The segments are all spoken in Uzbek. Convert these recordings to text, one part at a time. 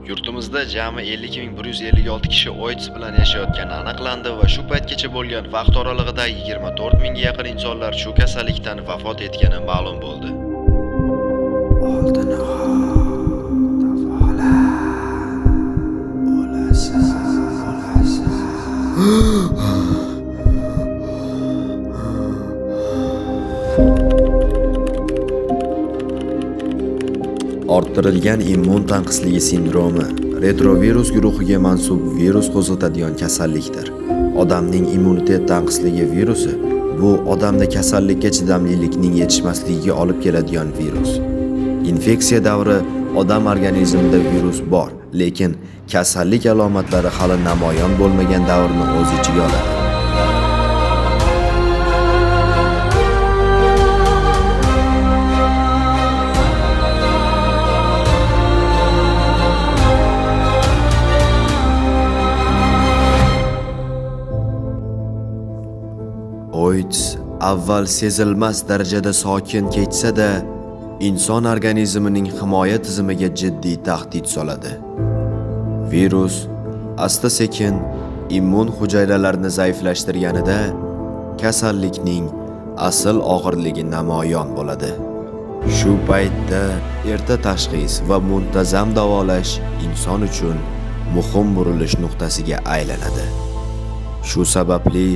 Yurtimizda jami 50 156 kishi OIDS bilan yashayotgani aniqlandi va shu paytgacha bo'lgan vaqt oralig'ida 24 mingga yaqin insonlar shu kasallikdan vafot etgani ma'lum bo'ldi. Oldini davolan, o'lasan, o'lasan. Orttirilgan immun tanqisligi sindromi retrovirus guruhiga mansub virus qo'zg'atadigan kasallikdir. Odamning immunitet tanqisligi virusi bu odamda kasallikka chidamlilikning yetishmasligiga olib keladigan virus. Infeksiya davri odam organizmida virus bor, lekin kasallik alomatlari hali namoyon bo'lmagan davrni o'z ichiga oladi. OIDS avval sezilmas darajada sokin kechsa-da, inson organizmining himoya tizimiga jiddiy tahdid soladi. Virus asta-sekin immun hujayralarini zaiflashtirganida kasallikning asl og'irligi namoyon bo'ladi. Shu paytda erta tashxis va muntazam davolash inson uchun muhim burilish nuqtasiga aylanadi. Shu sababli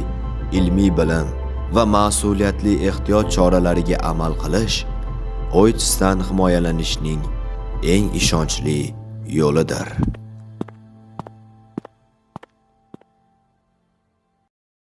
ilmiy bilim va mas'uliyatli ehtiyot choralariga amal qilish OIDSdan himoyalanishning eng ishonchli yo'lidir.